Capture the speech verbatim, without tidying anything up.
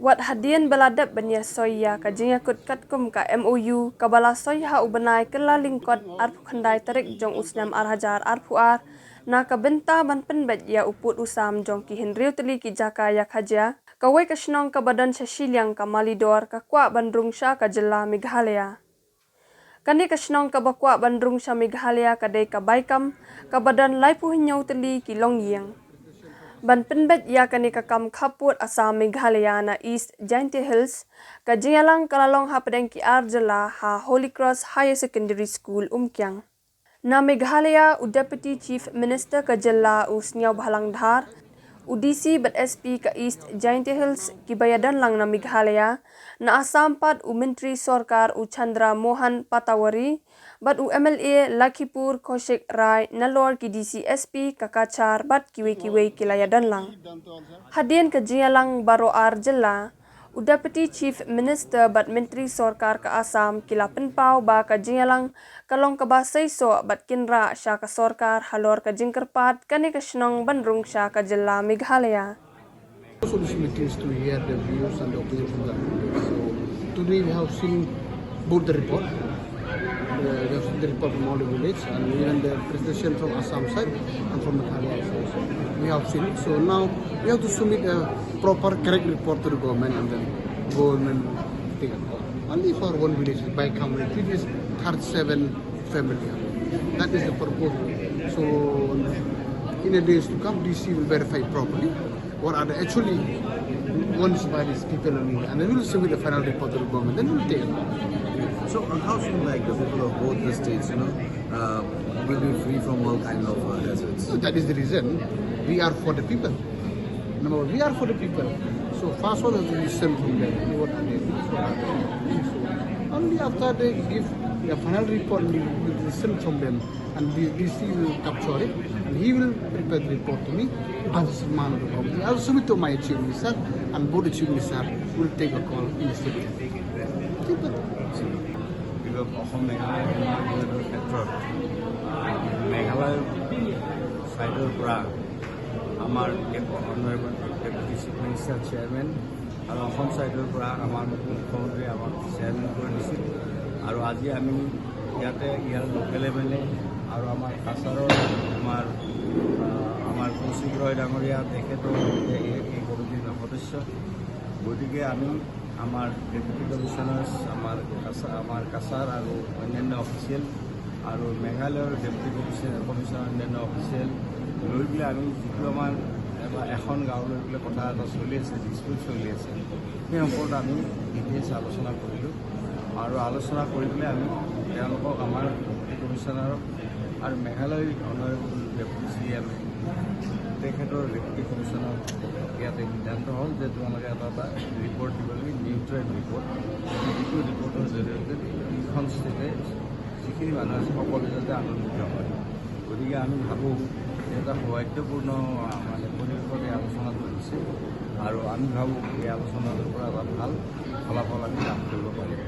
Wat hadien ba la dep ban ïa soi ïa ka jingïakut katkum ka M O U kaba la soi ha u bnai Kyllalyngkot arphew khyndai tarik jong u snem ar hajar arphew ar, na ka bynta ban pynbeit ïa u pud u sam jong ki hynriew tylli ki jaka ïakhajia, kawei ka shnong kaba don sha shiliang ka Malidor ka kwah ban rung sha ka jylla Meghalaya. Kane ka shnong kaba kwah ban rung sha Meghalaya ka dei ka Baikam, kaba don laiphew hynñiew tylli ki longïing. Ban pynbeit ïa kane ka kam khappud Assam Meghalaya na East Jaintia Hills, ka jingïalang ka la long hapdeng ki ar jylla ha Holy Cross Higher Secondary School Umkiang. Na Meghalaya, u Deputy Chief Minister ka jylla u Sniawbhalang Dhar, u D C bad S P ka East Jaintia Hills kiba ïadon lang na Meghalaya, na Assam pat u Myntri Sorkar u Chandra Mohan Patawari, bad u M L A Lakhipur Kaushik Rai, nalor ki D C S P ka Cachar bad kiwei kiwei ki la ïadon lang. Hadien ka jingïalang baroh ar jylla, u Deputy Chief Minister bad Myntri Sorkar ka Assam ki la pynpaw ba ka jingïalang ka long kaba seisoh bad kynrah sha ka sorkar halor ka jingkyrpad kane ka shnong ban rung sha ka jylla Meghalaya. Also, this meeting is to hear the views and the opinion from the people. So today we have seen both the report. Uh, we have seen the report from all the village and even the presentation from Assam side and from Meghalaya side. So we have seen it. So now we have to submit a proper correct report to the government and then government take a call. Only for one village, Baikam, it is thirty-seven family. That is the purpose. So in the days to come, D C will verify properly what are the actually wants by these people only, and then we'll submit the final report to the government. Then we'll take it. So, uh, how soon, like, the people of both the states, you know, uh, will be free from all kind of uh, hazards? So that is the reason we are for the people. Number one, we are for the people. So first one is to listen from them. What are they doing? What are they doing? So only after they give the final report, we will listen from them. And we, we see will capture it, and he will prepare the report to me as a man of the company. I will submit to my chief minister, and both the chief minister will take a call in the city. Simple. বিভাগ অসম মেঘালয় সীমান্ত ক্ষেত্ৰত মেঘালয় ছাইডৰ পৰা আমাৰ honourable deputy chief minister chairman আৰু অসম ছাইডৰ পৰা আমাৰ মুখ্যমন্ত্ৰীয়ে আমাক চেয়াৰমেন কৰি দিছিল। আৰু আজি আমি ইয়াতে ইয়াৰ লোকেল এম এল এ আৰু আমাৰ কাছাৰৰ আমাৰ আহ, আমাৰ কৌশিক ৰয় ডাঙৰীয়া, তেখেতৰ এই এই কমিটিৰ সদস্য। গতিকে আমি আমাৰ ডেপুটি কমিশ্যনাৰ্ছ, আমাৰ কাছা আমাৰ কাছাৰ আৰু অন্যান্য অফিচিয়েল আৰু মেঘালয়ৰ ডেপুটি কমিশ্যনাৰ কমিশ্যনাৰ অন্যান্য অফিচিয়েল লৈ পেলাই আমি যিটো আমাৰ এটা এখন গাঁও লৈ পেলাই কথা এটা চলি আছে, ডিছপিউট চলি আছে, সেই সম্পৰ্কত আমি ডিটেইলছ আলোচনা কৰিলোঁ। আৰু আলোচনা কৰি পেলাই আমি তেওঁলোকক আমাৰ ডেপুটি কমিশ্যনাৰক আৰু Meghalaya honourable deputy C M তেখেতৰ ডেপুটি কমিশ্যনাৰ ইয়াতে সিদ্ধান্ত হ'ল যে তোমালোকে এটা এটা ৰিপৰ্ট দিব লাগে, নিউট্ৰেল ৰিপৰ্ট, যিটো ৰিপৰ্টৰ জৰিয়তে এইখন ষ্টেটে যিখিনি মানুহ আছে সকলোৱে যাতে আনন্দিত হয়। গতিকে আমি ভাবোঁ যে এটা সৌহাৰ্দ্যপূৰ্ণ মানে পৰিৱেশত এই আলোচনাটো হৈছে আৰু আমি ভাবোঁ এই আলোচনাটোৰ পৰা এটা ভাল ফলাফল আমি লাভ কৰিব পাৰিম।